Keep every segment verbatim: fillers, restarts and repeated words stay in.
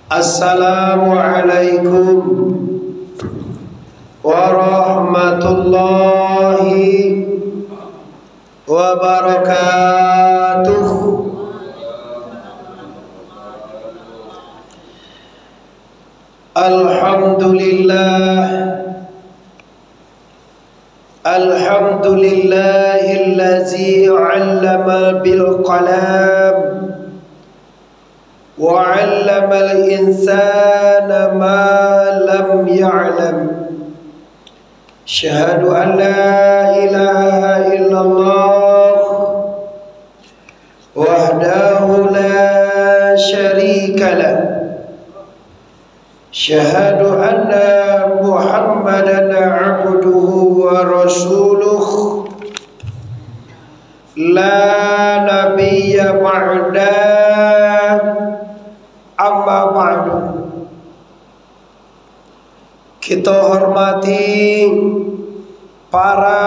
Assalamualaikum warahmatullahi wabarakatuh. Alhamdulillah. Alhamdulillahillazi 'allama bil qalam wa 'allamal insana ma lam ya'lam. Asyhadu an la ilaha illallah wahdahu la syarikalah. Asyhadu anna Muhammadan abduhu wa rasuluh. La nabiyya ba'da. Amma ba'du. Kito hormati para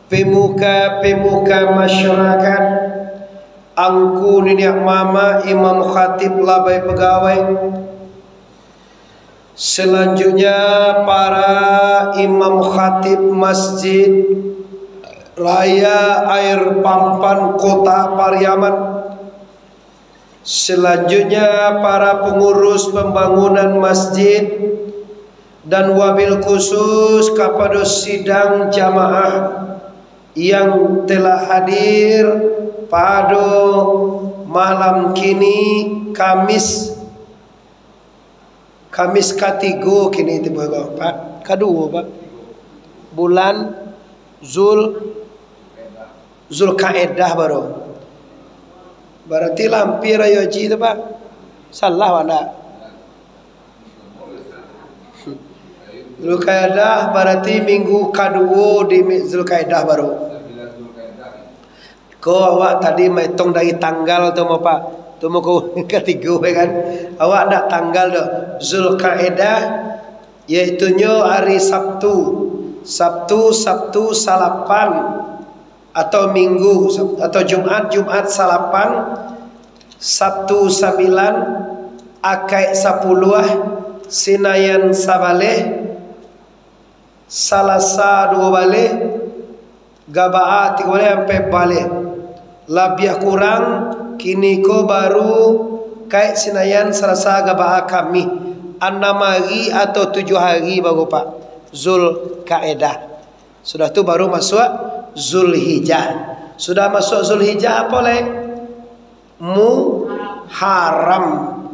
pemuka-pemuka masyarakat, angku niniak mamak, imam khatib, labai pagawai. Selanjutnya, para imam khatib Masjid Raya Air Pampan Kota Pariaman. Selanjutnya, para pangurus pambangunan masjid, dan wabil khusus kapado sidang jamaah yang telah hadir pado malam kini, Kamis, Kamis katigo kini tibo ko, Pak. Kaduo, Pak. Bulan Zul Zulkaedah baru. Barati lah ampia rayo haji tu, Pak. Salah awak ndak? Zulkaedah barati minggu kaduo di mi-, Zulkaedah baru. Ko awak tadi maetong dari tanggal tu mah, Pak. Tu mah ko katigo, ya kan? Awak ndak tanggal tu. Zulkaedah, yaitunyo hari Sabtu. Sabtu, Sabtu salapan. Atau Minggu, Sab-, atau Jumat, Jumat salapan, Sabtu sambilan, Akaik sapuluah, Sinayan sabaleh, Salasa duo baleh, Gabaa tigo baleh, ampek baleh. Labiah kurang, kini ko baru Kaik Sinayan, Salasa, Gabaa, Kamih. Anam hari atau tujuah hari baru, Pak, Zulkaedah. Sudah tu baru masuak Zulhijjah. Sudah masuak Zulhijjah, apo lai? Muharram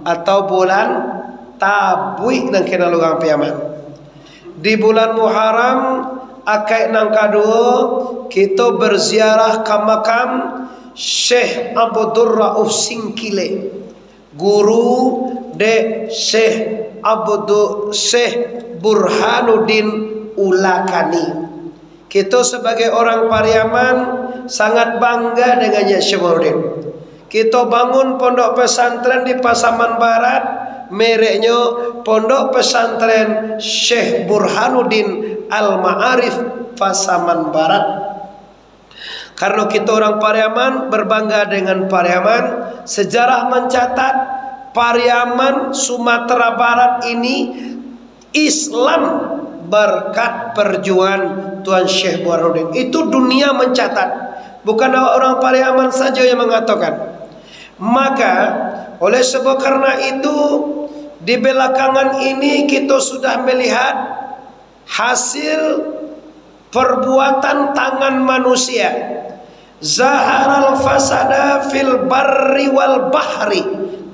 atau bulan tabuik nan kenal urang Piaman. Di bulan Muharram, akaik nan kaduo, kito berziarah ka makam Syekh Abdul Rauf Singkile, guru dek Syekh Abdul, Syekh Burhanuddin Ulakani. Kito sabagai urang Pariaman sangat bangga dengan Syekh Burhanuddin. Kito bangun pondok pesantren di Pasaman Barat, mereknyo Pondok Pesantren Syekh Burhanuddin Al-Ma'arif Pasaman Barat. Karano kito urang Pariaman, berbangga dengan Pariaman, sejarah mencatat Pariaman Sumatera Barat ini Islam berkat perjuangan Tuan Syekh Burhanuddin. Itu dunia mencatat. Bukan awak urang Pariaman sajo yang mengatakan. Maka, oleh sebab karena itu, di belakangan ini kito sudah melihat hasil perbuatan tangan manusia. Zaharal fasada fil barri wal bahri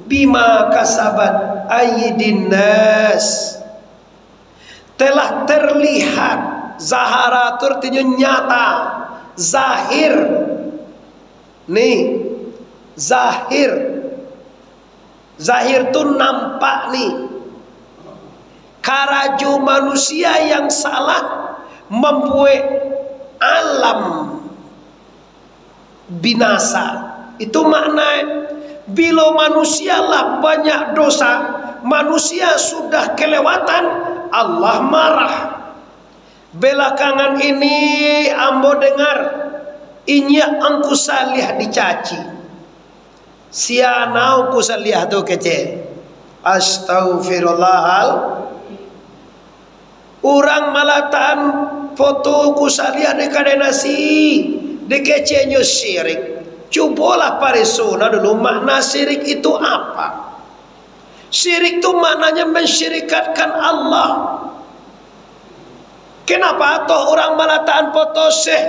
bima kasabat aidin nas. Telah terlihat, zahara tu artinyo nyata, zahir. Nih, zahir. Zahir tu nampak nih. Karajo manusia yang salah mambuek alam binasa. Itu makna, bilo manusia lah banyak dosa, manusia sudah kelewatan, Allah marah. Belakangan ini ambo dengar, inyiak Angku Saliah dicaci. Sia nau Angku Saliah tu kecek. Astaghfirullahal. Urang malatakan foto ungku saliah di kadai nasi, dikeceknyo syirik. Cubolah pareso nah dulu, makna syirik itu apa? Syirik tu maknanya mensyirikatkan Allah. Kenapa toh urang malatakan foto Syekh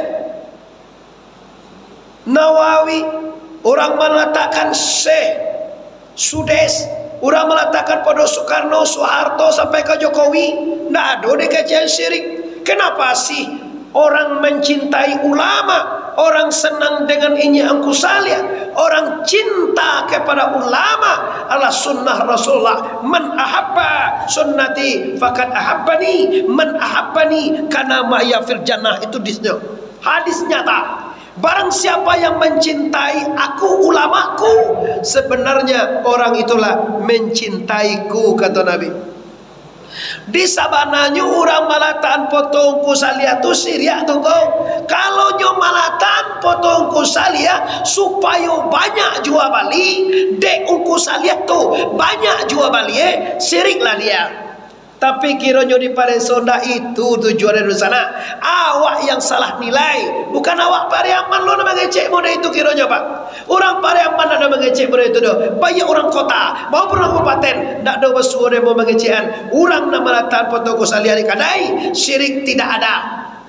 Nawawi, urang malatakan Syekh Sudes, urang malatakan foto Soekarno, Soeharto, sampai ka Jokowi? Ndak ado dikecek syirik. Kenapa sih orang mencintai ulama, orang senang dengan inyiak ungku saliah, orang cinta kepada ulama? Adalah sunnah Rasulullah, "Man ahabba sunnati faqad ahabbani, man ahabbani kana ma'iyya fil jannah." Itu hadisnya. Hadis nyata. Barang siapa yang mencintai aku, ulamaku, sebenarnya orang itulah mencintaiku, kata Nabi. Di sabananyo urang malatakan foto ungku saliah tu syirik tu ko. Kalau nyo malatakan foto ungku saliah supayo banyak jual bali, dek ungku saliah tu banyak jual bali, eh, syirik lah dia. Tapi kironyo di pareso ndak itu tujuan dari sana. Awak yang salah nilai, bukan awak Pariaman lo nan mangecek model itu kironyo, Pak. Urang Pariaman ndak ado mangecek model itu doh. Banyak urang kota, maupun urang kabupaten, ndak ado basuo demo mangecekan. Urang nan malatakan foto ungku saliah di kadai, syirik tidak ada.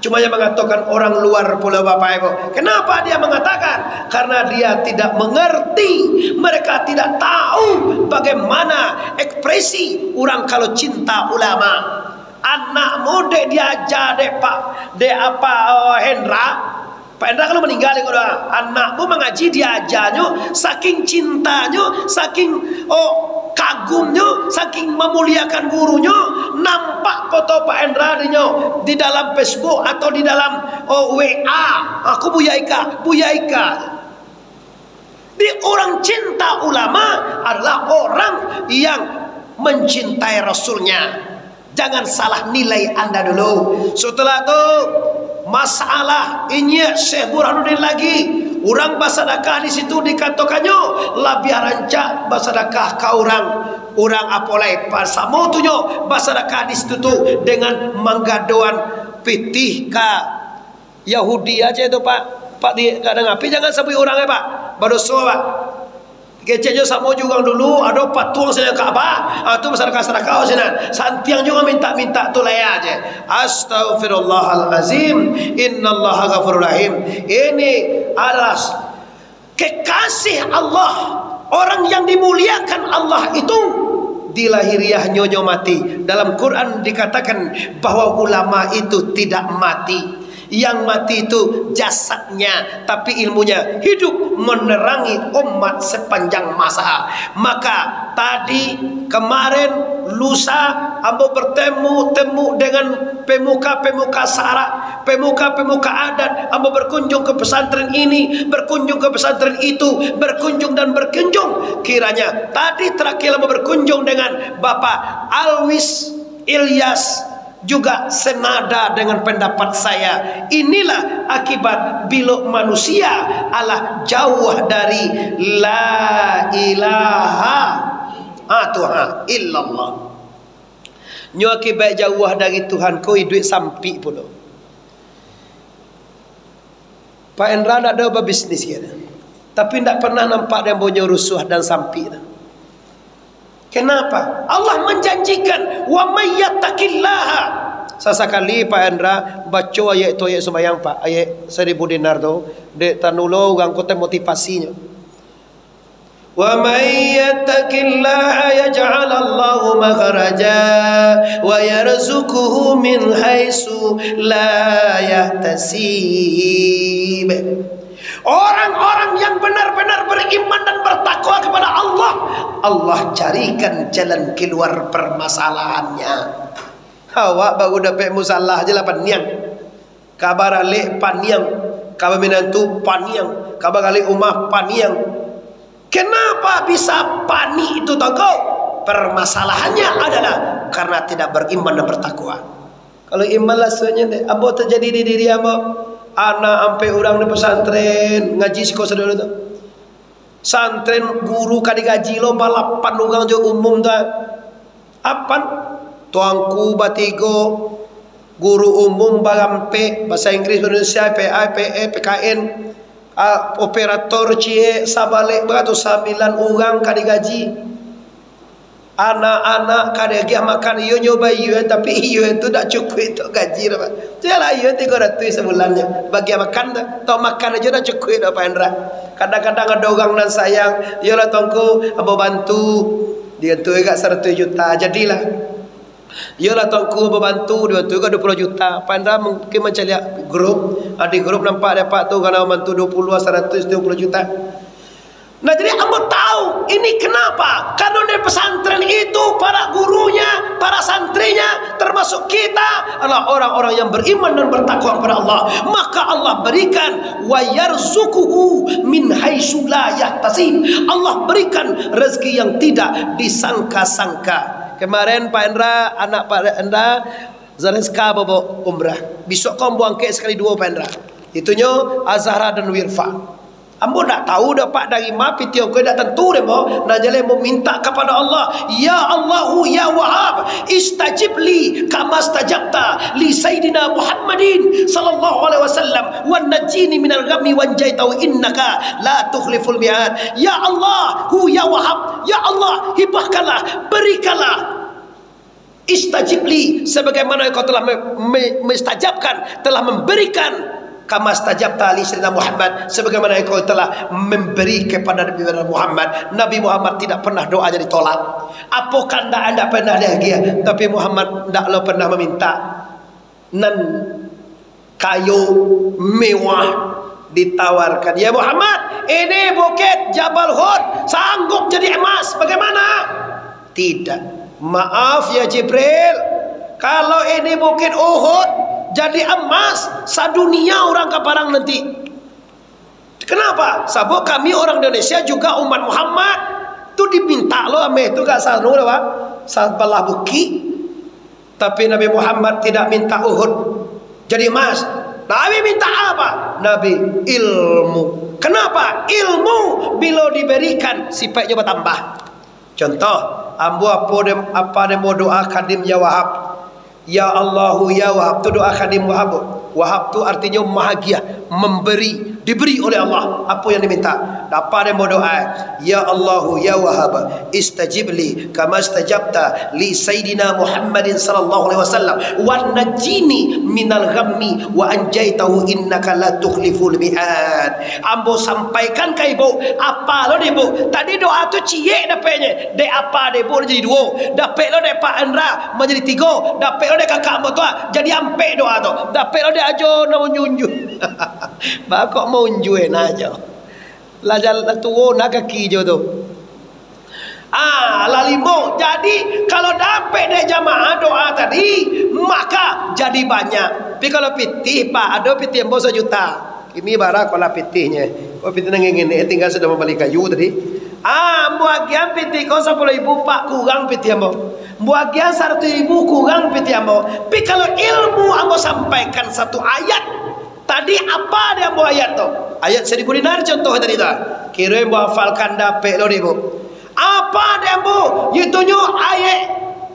Cuma yang mengatakan orang luar Pulau Bapak Ibu. Kenapa dia mengatakan? Karena dia tidak mengerti. Mereka tidak tahu bagaimana ekspresi urang kalau cinta ulama. Anakmu dek diaja dek Pak, dek apa, oh, Hendra. Pak Hendra kalau maningga ko doh, anakmu mangaji diajanyo, saking cintanyo, saking, oh, kagumnyo, saking mamuliakan gurunyo, nampak foto Pak Hendra dinyo di dalam Facebook atau di dalam, oh, W A. Aku Buya Ika, Buya Ika. Di orang cinta ulama adalah orang yang mencintai Rasulnya. Jangan salah nilai anda dulu. Setelah tu, masalah inyiak Syekh Burhanuddin lagi. Urang basadakah di situ dikatokannyo labiah rancak basadakah ka urang, urang apo lai, pasamo tu nyo basadakah di situ tu dengan manggadoan pitih ka Yahudi aja tu, Pak. Pak di kadang api jangan sabuik urang, eh, Pak. Badoso, Pak. Keceknyo samo jo urang dulu, ado patuang sinan Ka'bah, ah, tu basadakah-sadakah sinan. Santiang juo mintak-mintak tu lai aja. Astagfirullahalazim. Innallaha ghafurur rahim. Ini adalah kekasih Allah, orang yang dimuliakan Allah itu, di lahiriahnyo nyo mati. Dalam Quran dikatakan bahwa ulama itu tidak mati. Yang mati itu jasadnya, tapi ilmunya hidup menerangi umat sepanjang masa. Maka tadi, kemarin, lusa, ambo bertemu-temu dengan pemuka-pemuka sara, pemuka-pemuka adat, ambo berkunjung ke pesantren ini, berkunjung ke pesantren itu, berkunjung dan berkunjung. Kiranya tadi terakhir ambo berkunjung dengan Bapak Alwis Ilyas, juga senada dengan pendapat saya. Inilah akibat bilo manusia alah jauah dari la ilaha, ah, Tuhan, illallah. Nyo akibat jauah dari Tuhan ko, iduik sampik pulo. Pak Endra ndak ado babisnis, kata. Tapi ndak pernah nampak dek ambo nyo rusuah dan sampik tu. Kenapa? Allah menjanjikan, "Wa may yattaqillaha." Sasakali Pak Endra baco ayat tu, ayat sumbayang, Pak, ayat saribu dinar tu, dek tanulo urang ko termotivasinyo. "Wa may yattaqillaha yaj'al lahu makhraja wa yarzuqhu min haitsu la yahtasib." Orang-orang yang benar-benar beriman dan bertakwa kepada Allah, Allah carikan jalan keluar permasalahannya. Awak baru dapek musalah je lah paniang. Ka baralek paniang, ka baminantu paniang, ka bagaleh umah paniang. Kenapa bisa panik itu, tongko? Permasalahannya adalah karena tidak beriman dan bertakwa. Kalau iman lah suanya, ambo terjadi di diri ambo. Anak ampek urang di pesantren, ngaji siko sadonyo tu. Santren guru ka digaji lo balapan urang jo umum tu. Apan? Tuanku batigo, guru umum barampek, bahasa Inggris, Indonesia, I P A, I P S, P K N, ah, operator ciek, sabalek baratus sambilan urang ka digaji. Anak-anak ka diagiah makan, iyo nyo bayia, tapi iyo tu dak cukuik untuak gaji doh, Pak. Tu lah iyo tigo ratuih sabulannyo, bagian makan tu. Untuak makan ajo dak cukuik doh, Pak Hendra. Kadang-kadang ado urang nan sayang, "Iyolah Tuanku, ambo bantu." Dibantu agak saratuih juta, jadilah. "Iyolah Tuanku, ambo bantu." Dibantu agak duo puluah juta. Pak Hendra mungkin mancaliak grup, ah, di grup nampak dek Apak tu, urang nan mambantu duo puluah, saratuih, duo puluah juta. Nah, jadi ambo tahu ini kenapa. Karena di pesantren itu para gurunya, para santrinya, termasuk kita adalah orang-orang yang beriman dan bertakwa kepada Allah. Maka Allah berikan, "Wa yarzuquhu min haitsu la yahtasib." Allah berikan rezeki yang tidak disangka-sangka. Kemarin Pak Hendra, anak Pak Hendra, Zareska bawa umrah. Besok ko ambo angkek sakali duo, Pak Hendra. Itunyo Azhara dan Wirfa. Ambo ndak tahu doh, Pak, dari ma pitih ko, ndak tantu dek ambo. Nah, jaleh ambo minta kapada Allah, "Ya Allahu, ya Wahhab, istajib li kama stajabta li Sayyidina Muhammadin sallallahu alaihi wasallam, wa najjini minal ghammi wa anjaitahu innaka la tukhliful mi'ad." Ya Allahu, ya Wahhab, ya Allah, hibahkanlah, berikanlah. Istajib li, sebagaimana Engkau telah me-, me-, mestajabkan, telah memberikan, kama stajabta li Sayyidina Muhammad, sebagaimana Engkau telah memberi kepada Nabi Muhammad. Nabi Muhammad tidak pernah doanya ditolak. Apo kandak indak pernah diagiah, tapi Muhammad ndak lo pernah meminta nan kayo mewah ditawarkan. "Ya Muhammad, ini bukit Jabal Uhud sanggup jadi emas, bagaimana?" Tidak. "Maaf ya Jibril, kalau ini bukit Uhud jadi emas, sadunia urang ka parang nanti." Kenapa? Sabab kami orang Indonesia juga umat Muhammad. Tu diminta lo ameh tu ka sanu lah, Pak. Sabalah bukik. Tapi Nabi Muhammad tidak minta Uhud jadi emas. Nabi minta apa? Nabi ilmu. Kenapa? Ilmu bilo diberikan, sifatnyo batambah. Contoh, ambo apo dem, apa dek ambo doa Khadim ya Wahab. Ya Allahu ya Wahab, tu doa Khadim Wahab. Wahab tu artinyo mahagiah, memberi, diberi oleh Allah apo yang diminta. Apa dek ambo doa, "Ya Allahu ya Wahab, istajib li kama stajabta li Sayyidina Muhammadin sallallahu alaihi wasallam, wa najjini minal ghammi wa anjaitahu innaka la tukhliful mi'ad." Ambo sampaikan ka ibu, apa lo dek ibu. Tadi doa tu ciek dapeknyo, dek apa dek ibu jadi duo, dapek lo dek Pak Andra manjadi tigo, dapek lo dek kakak ambo tu, ah, jadi ampek doa tu. Dapek lo dek Ajo nan maunjua-unjua. Ba kok maunjua nah Ajo. Lah jalan tuo nah kaki jo tu. Ah, lah limo. Jadi, kalau dapek dek jamaah doa tadi, maka jadi banyak. Tapi kalau pitih, Pak, ado pitih ambo sajuta. Kini bara ko lah pitihnyo. Ko pitih nan ngene, tinggal sudah mambali kayu tadi. Ah, ambo agiahan pitih ko sapuluah ribu, Pak, kurang pitih ambo. Ambo agiahan saratuih ribu, kurang pitih ambo. Tapi kalau ilmu ambo sampaikan satu ayat, tadi apa dek ambo ayat tu? Ayat saribu dinar contoh tadi tu. Kiro ambo hafalkan dapek lo dek ibu. Apa dek ambo? Itunyo ayat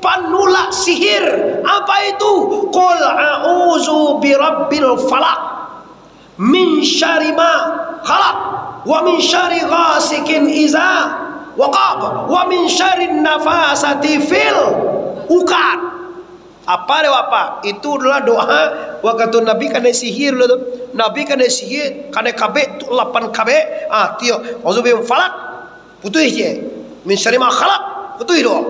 panulak sihir. Apa itu? Qul a'udzu birabbil falaq. Min syarri ma khalaq. Wa min syarri ghasikin iza waqab. Wa min syarri nafasati fil uqad. Apa dek apa? Itu adalah doa wakatu Nabi kanai sihir dulu tu. Nabi kanai sihir, kanai kabek tu lapan kabek. Ah, tiok. Auzubillahi falak. Putuih je. Min syarri ma khalaq. Putuih doa.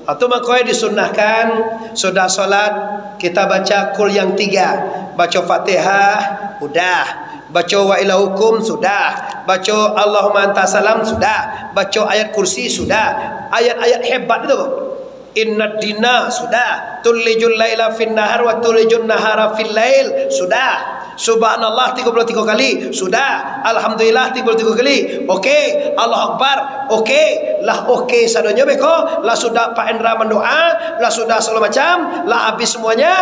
Atau mako disunnahkan sudah salat kita baca kul yang tiga. Baca Fatihah, udah. Baca wa ila hukum, sudah. Baca Allahumma anta salam, sudah. Baca ayat kursi, sudah. Ayat-ayat hebat itu. Inna dina, sudah. Tulijul laila fin nahar wa tulijun nahara fil lail, sudah. Subhanallah tiga puluh tiga kali, sudah. Alhamdulillah tiga puluh tiga kali. Oke, Allahu Akbar. Oke, lah oke sadonyo beko, lah sudah Pak Endra mandoa, lah sudah segala macam, lah habis semuanya.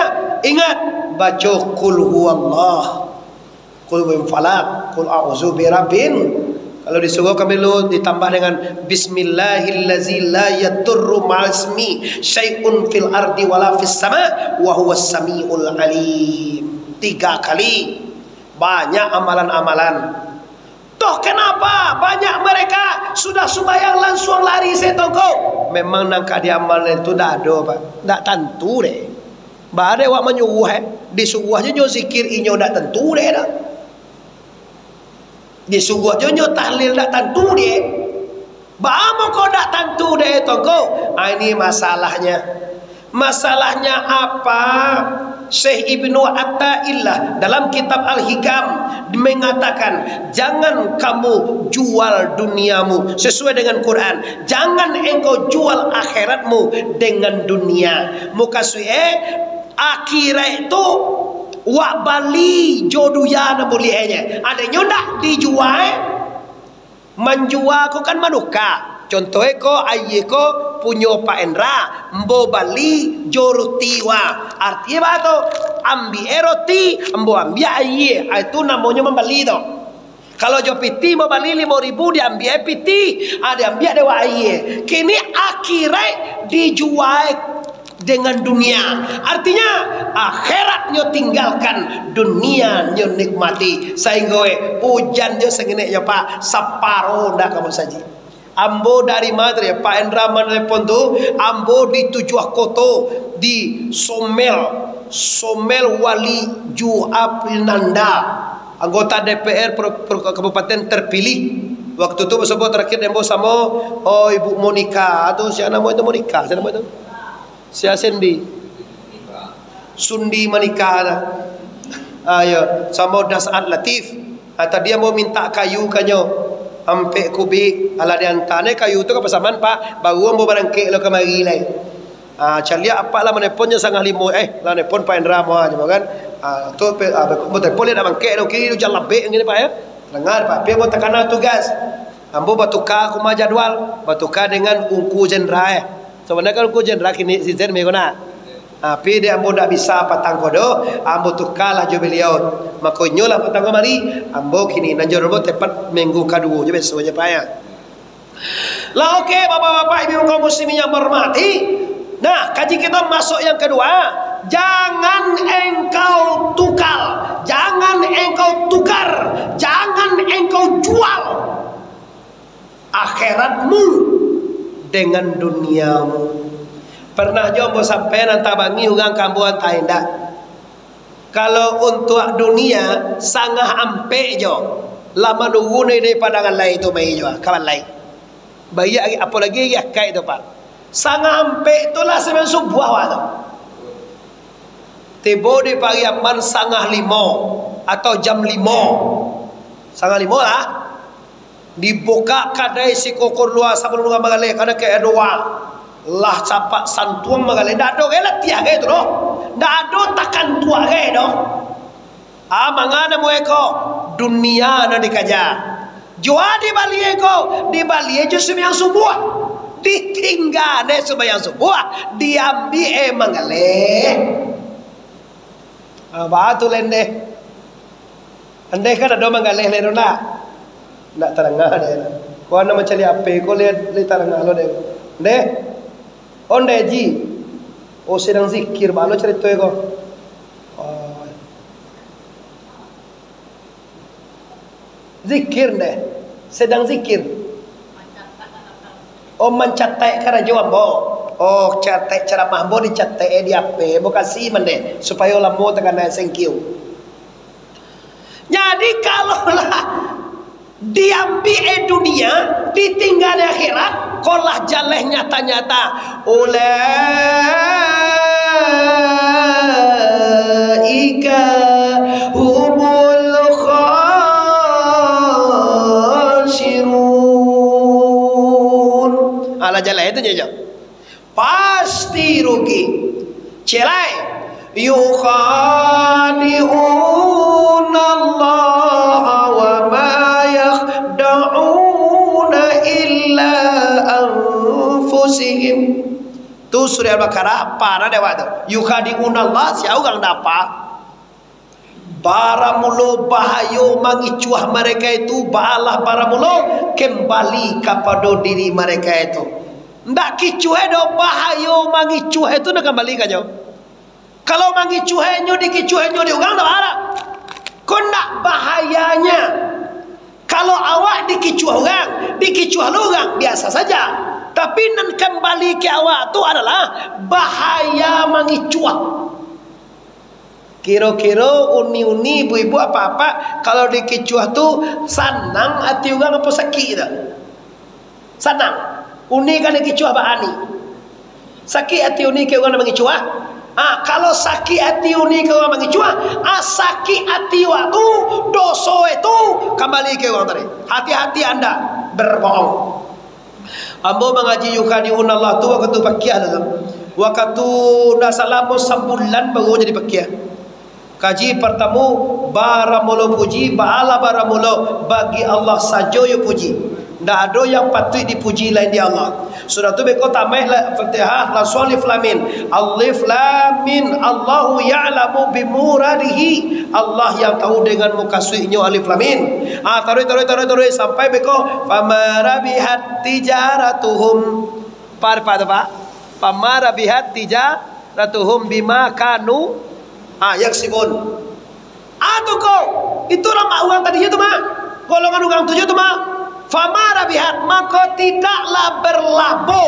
Ingat, baca kul huwallah. Kul huwal falak, kul a'udzu birabbin. Kalau di surga kami lu ditambah dengan, "Bismillahillazi la yadurru ma'asmi syai'un fil ardi wala fis sama, wa huwas samiul alim." Tiga kali. Banyak amalan-amalan. Toh kenapa banyak mereka sudah sumbayang lansuang lari sajo ko? Memang nan ka diamalkan tu ndak ado, Pak. Ndak tantu deh. Ba dek awak manyuruah, eh. Disuruah jo nyo zikir, inyo ndak tantu deh dah. Disuruah jo nyo tahlil ndak tantu deh. Baa mangko ndak tantu deh tongko? Ah, ini masalahnyo. Masalahnyo apa? Syekh Ibnu Athaillah dalam kitab Al-Hikam mengatakan, "Jangan kamu jual duniamu sesuai dengan Quran. Jangan engkau jual akhiratmu dengan dunia." Mukasuik, eh, akhirat tu wak bali jo dunia nan buliahnyo. Adahnyo ndak dijual, eh? Manjua ko kan manuka. Contoh e ko, aia ko punyo Pak Endra, ambo bali jo roti wa. Artinyo baa tu? Ambiak roti, ambo ambiak aia. Ah, itu namonyo mambali tu. Kalau jo pitih ambo bali limo ribu, diambiak pitih, ah, diambiak dek wak aia. Kini akhirat dijua dengan dunia. Artinya, akhiratnyo tinggalkan, dunianyo nikmati. Sahinggo, eh, ujan jo sanginek jo, Pak, saparo ndak kamu saji. Ambo dari Madrid, Pak Endra manelepon tu, ambo di Tujuah Koto, di Somel, Somel Wali Ju Aprinanda, anggota D P R pro-, pro-, kabupaten terpilih. Waktu tu basobok terakhir ambo samo, oh, Ibu Monica, tu sia namo itu Monica, sia namo itu? Sia Sendi? Sundi manikah lah. Ah, yo, samo Dasaat Latif. Ah, tadi ambo mintak kayu ka nyo. Ampek kubik, alah diantaan kayu tu ka Pasaman, Pak. Baru ambo barangkek lo kamari lai. Ah, caliak apak lah manelepon jo sangah limo, eh, lah nelepon Pak Endra mo, ah, cuma kan. Ah, tu pe-, ah, ambo telepon lai nak bangkek lo, kini ujan labek ngini, Pak, yo. Danga, Pak, pi ambo takana tugas. Ambo batuka kuma jadwal, batuka dengan Ungku Jenderal, eh. Sabananyo kan Ungku Jenderal kini si Zen meh ko nak. Tapi dek ambo ndak bisa patang ko doh, ambo tukalah jo baliau. Mako inyo lah patang kamari, ambo kini nan jo ambo tepat minggu kaduo jo, besok aja payah. Lah, oke, bapak-bapak, ibu-ibu kaum muslimin yang berhormati. Nah, kaji kita masuk yang kedua. Jangan engkau tukar, jangan engkau tukar, jangan engkau jual akhiratmu dengan duniamu. Pernah jo ambo sampaian, antah bangih urang ka ambo, antah indak. Kalau untuak dunia, sangah ampek jo. Lah manurun dari padangan lai tu, mai jo, kawan lai. Baiak, apolai ari akaik tu, Pak. Sangah ampek tu lah sumbayang subuah awak tu. Tibo di Pariaman sangah limo atau jam limo. Sangah limo lah. Dibukak kadai siko ko lua sabalun urang manggaleh, kada kek doa. Lah capak santuang manggaleh, ndak ado gai latiah gai tu doh. Ndak ado takantuak gai doh. Ah, manga namo iko? Dunia nan dikaja. Jua dibali iko, dibali jo sumbayang subuah. Ditingga dek sumbayang subuah, diambiak manggaleh. Ah, baa tu lai ndeh. Ndeh kan ado manggaleh lai tu nak. Ndak tarangah deh. Ko anak mancaliak H P ko lai, lai tarangah lo deh. Ndeh. Oh, ndeh Ji. Oh, sadang zikir, baa lo carito ko. Oh. Zikir ndeh. Sadang zikir. Oh, mancatek karajo ambo. Oh, catek caramah ambo dicatek di H P. Ambo kasih mandeh, supayo lamo takana sengkiu. Jadi, kalau lah diambiak dunia, ditingga akhirat, ko lah jaleh nyata-nyata. Ulaika humul khasirun. Alah jaleh tu nyo. Pasti rugi. Celai. Yukhadi'unallaha wa ma yakhda'una illa anfusihim. Tu surah Al-Baqarah, parah deh waktu. Yukhadi'unallah, sia urang dapa? Baramulo bahayo mangicuah mereka itu, baalah baramulo kembali kapado diri mereka itu. Ndak kicuah doh, bahayo mangicuah itu nak kambali kanyo. Kalau mangicuah nyo, dikicuah nyo di urang, ndak baalah. Ko ndak bahayanya. Kalau awak dikicuah urang, dikicuah lo urang, biasa saja. Tapi nan kambali ka awak tu adalah bahaya mangicuah. Kiro-kiro uni-uni, ibu-ibu, apak-apak, kalau dikicuah tu sanang ati urang apo sakik tu? Sanang. Uni kan dikicuah baa ni? Sakik ati uni ka urang nan mangicuah? Ah, kalau sakik ati uni ka urang mangicuah, ah, sakik ati awak tu, doso itu kambali ka urang tadi. Hati-hati anda berbohong. Ambo mangaji yukhadi'unallah tu wakatu pakiah lah tu. Wakatu ndak salamo sabulan baru jadi pakiah. Kaji partamo, baramulo puji, baalah baramulo, bagi Allah sajo yo puji. Ndak ado yang patuik dipuji lain di Allah. Sudah tu beko tamaik lah Fatihah, langsung alif lam mim. Alif lam mim, Allahu ya'lamu bimuradihi. Allah yang tahu dengan mukasuiknyo alif lam mim. Ah, taruih, taruih, taruih, taruih, sampai beko, fama rabihat tijaratuhum. Par, par tu, Pak. Fama rabihat tijaratuhum bima kanu, ah, yaksibun. Ah, tu ko. Itulah mak urang tadi tu, Mak. Golongan urang tu tu, Mak. Fama rabihat, maka tidaklah berlabo,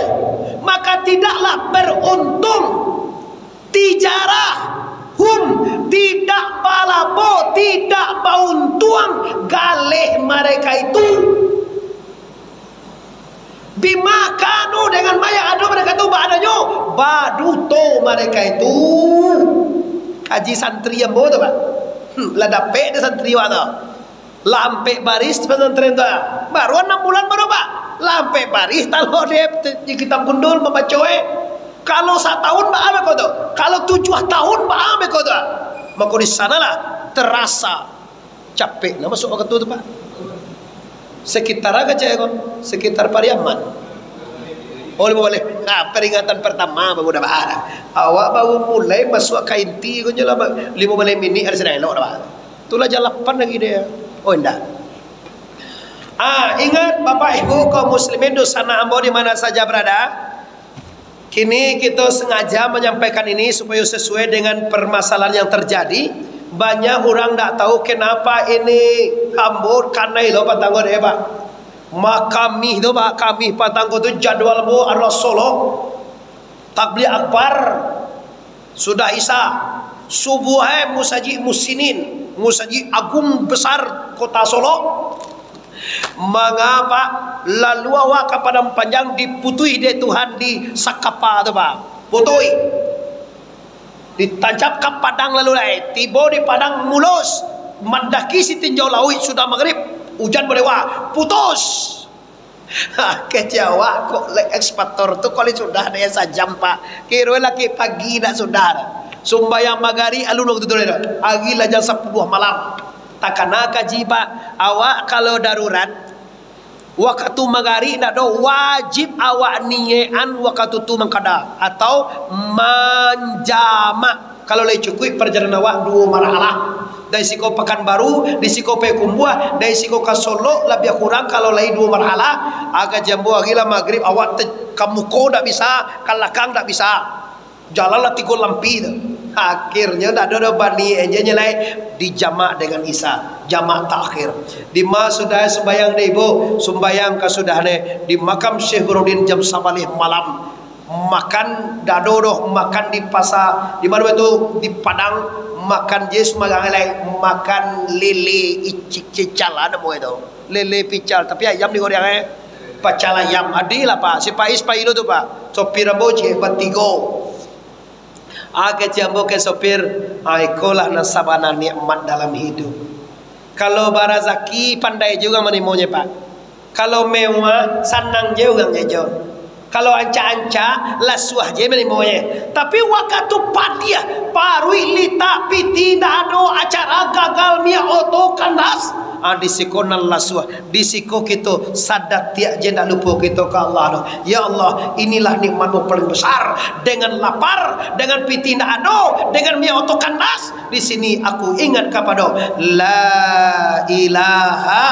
maka tidaklah beruntung. Tijarah hum, tidak balabo, tidak bauntuang galeh mereka itu. Bima kanu, dengan ma yang ado mereka tu, baadonyo baduto mereka itu. Kaji santri ambo tu, Pak. Hmm, lah dapek dek santri awak tu. Lah ampek baris di pesantren tu, ah. Baru anam bulan baru, Pak. Lah ampek baris, talok di, di kitab gundul mambaco, eh. Kalau satahun baa beko tu? Kalau tujuah tahun baa beko tu, ah? Mako di sanalah terasa capek nah masuk wakatu tu, Pak. Sekitar aja cek ko, sekitar Pariaman. Oh, limo baleh. Nah, peringatan pertama baru dah baa. Awak baru mulai masuk ka inti ko je lah, limo baleh minik ada sedang elok dah baa. Itulah jam lapan lagi dia. Oh, indak. Ah, ingat, Bapak Ibu kaum muslimin, dunsanak ambo di mana saja berada. Kini kita sengaja menyampaikan ini supaya sesuai dengan permasalahan yang terjadi. Banyak orang ndak tahu kenapa ini ambo kanai lo patang ko deh, Pak. Makamih tu, Pak, kamih patang ko tu jadwal ambo arah Solok. Takbir akbar. Sudah Isya, subuah, eh, Musajik Musinin, Musajik Agung Besar Kota Solok. Mangapa lalu awak ka Padang Panjang diputuih dek Tuhan di Sakapa tu, Pak? Putuih. Ditancap ka Padang lalu lai. Tibo di Padang mulus. Mandaki sitinjau lauik sudah magrib. Ujan balewa. Putus. Kecek awak kok lek ekspektor tu kali sudah deh sajam, Pak. Kiro laki pagi dak sudah dah. Sumbayang magari alun waktu tu dah. Ari lah jam sapuluah malam. Takana kaji, Pak. Awak kalau darurat, wakatu magari ndak do, wajib awak niyekan wakatu tu mangkada atau manjamak. Kalau lai cukuik parjalanan awak duo marhalah, dari siko Pakanbaru, di siko Payakumbuah, dari siko ka Solok, labiah kurang kalau lai duo marhalah, agak jambo ari lah magrib, awak te-, ka muko ndak bisa, ka lakang ndak bisa, jalan lah tigo lampi tu. Akhirnyo ndak ado doh bani enjenyo lai, dijamak dengan Isya, jamak takhir. Dima sudah sumbayang deh, Ibu? Sumbayang ka sudah neh di makam Syekh Burhanuddin jam sabaleh malam. Makan dado doh, makan di pasa, di mano itu, di Padang, makan je sumbarang lai, makan lele icik cical ado namo itu. Lele pical, tapi ayam digoreng, eh. Pacal ayam, adi lah, Pak. Si Pais Pailo tu, Pak. Sopir ambo je, batigo. Ah, kecek ambo ka sopir, ah, ikolah nan sabana nikmat dalam hidup. Kalau barazaki, pandai juo manimonyo, Pak. Kalau mewah, sanang je urang nyo. Kalau ancak-ancak, lasuah je manimonyo. Tapi wakatu padiah, paruik litak, piti ndak ado, acara gagal, minyak oto kandas, Ah, di siko nan lasuah, di siko kito sadatiak je ndak lupo kito ka Allah tu. Ya Allah, inilah nikmat-Mu paling besar. Dengan lapar, dengan pitih ndak ado, dengan minyak oto kandas, di sini aku ingat kapado La ilaha.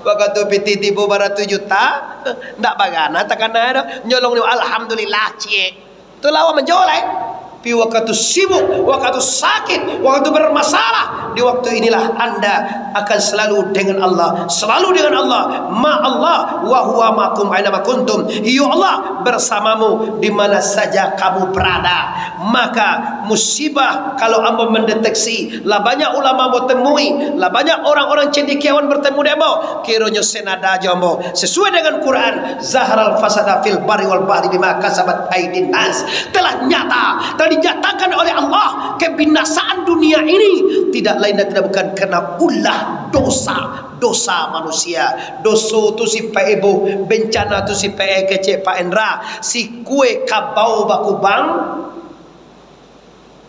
Wakatu pitih tibo baratuih juta, ndak bagana takana do. Nyolong ni, alhamdulillah, ciek. Tu lawan manjolai. Tapi wakatu sibuk, wakatu sakit, wakatu bermasalah, di waktu inilah anda akan selalu dengan Allah, selalu dengan Allah, ma Allah, wa huwa ma'akum aina ma kuntum. Iyo Allah bersamamu di mana saja kamu berada. Maka musibah, kalau ambo mendeteksi, lah banyak ulama ambo temui, lah banyak orang-orang cendekiawan bertemu dengan ambo, kironyo senada jo ambo, sesuai dengan Quran, zaharal fasada fil barri wal bahri bima kasabat aidin nas. Telah nyata, telah dinyatakan oleh Allah kebinasaan dunia ini tidak lain dan tidak bukan karena ulah dosa, dosa manusia. Doso tu sipaik ibu, bencana tu sipaik kecek Pak Endra, sikue kabau bakubang.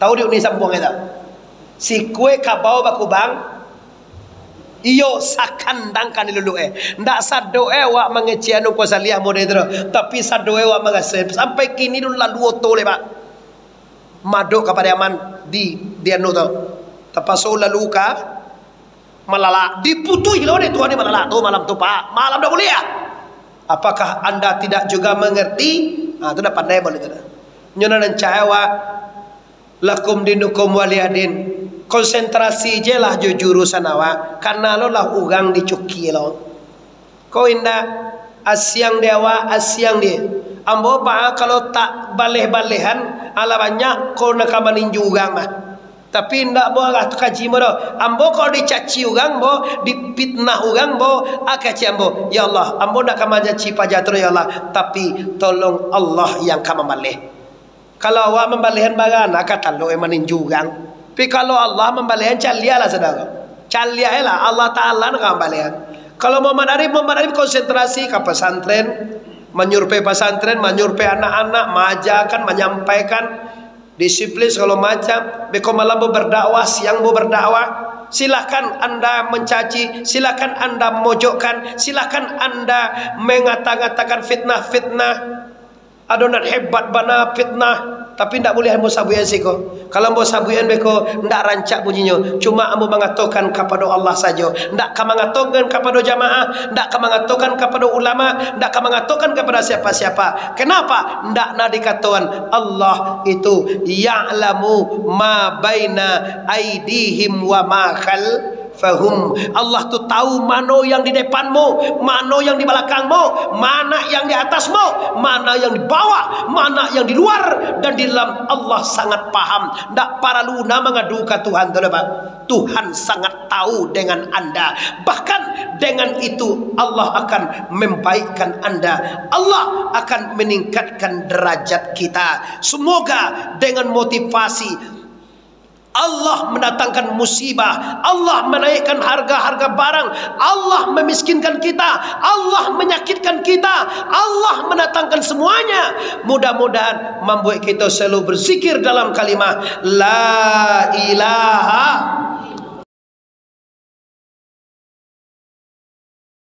Tahu di uni sambuang itu? Sikue kabau bakubang, iyo sakandang kan diluluk eh. Ndak sadok eh awak mangecek anu ko saliah model tu. Tapi sadok eh awak mangasep. Sampai kini dulu lalu oto leh, Pak. Madok ka Pariaman di, di anu tu. Tapaso lalu ka Malalak. Diputuih lo dek Tuhan di Malalak tu malam tu, Pak. Malam dah buliah. Apakah anda tidak juga mengerti? Ah, tu dah pandai balik tu dah. Nyo nan rancak awak. Lakum dinukum waliyadin. Konsentrasi je lah jo jurusan awak. Kana lo lah urang dicuki lo. Ko indak, asiang di awak, asiang di ambo, Pak, kalau tak baleh-balehan, alah banyak ko nak ka maninju urang mah. Tapi indak, ambo arah tu kaji mo doh. Ambo kalau dicaci urang, ambo dipitnah urang, ambo, ah, kecek ambo, "Ya Allah, ambo ndak ka mancaci paja tu, ya Allah, tapi tolong Allah yang ka mambaleh." Kalau awak mambalehan bagana ka talok maninju urang. Tapi kalau Allah mambalehan, caliaklah, saudara. Caliaklah, Allah Ta'ala nan ka mambalehan. Kalau Muhammad Arif, Muhammad Arif konsentrasi ka pesantren, manyurvei pesantren, manyurvei anak-anak, maajakan, manyampaikan, disiplin sagalo macam. Beko malam ambo berdakwah, siang ambo berdakwah. Silakan anda mencaci, silakan anda memojokkan, silakan anda mengata-ngatakan fitnah-fitnah. Ado nan hebat bana fitnah, tapi ndak buliah ambo sabuikan siko. Kalau ambo sabuikan beko, ndak rancak bunyinnyo. Cuma ambo mangatokan kapado Allah sajo. Ndak ka mangatokan kapado jamaah, ndak ka mangatokan kapado ulama, ndak ka mangatokan kapado siapa-siapa. Kenapa? Ndak na dikatokan. Allah itu ya'lamu ma baina aidihim wa ma khal fahum. Allah tu tahu mano yang di depanmu, mano yang di balakangmu, mana yang di atasmu, mana yang di bawah, mana yang di luar dan di dalam. Allah sangat paham. Ndak paralu na mangadu ka Tuhan tu doh, Pak. Tuhan sangat tahu dengan anda. Bahkan dengan itu Allah akan membaikkan anda. Allah akan meningkatkan derajat kita. Semoga dengan motivasi Allah mendatangkan musibah, Allah menaikkan harga-harga barang, Allah memiskinkan kita, Allah menyakitkan kita, Allah mendatangkan semuanya. Mudah-mudahan membuat kita selalu berzikir dalam kalimah La ilaha.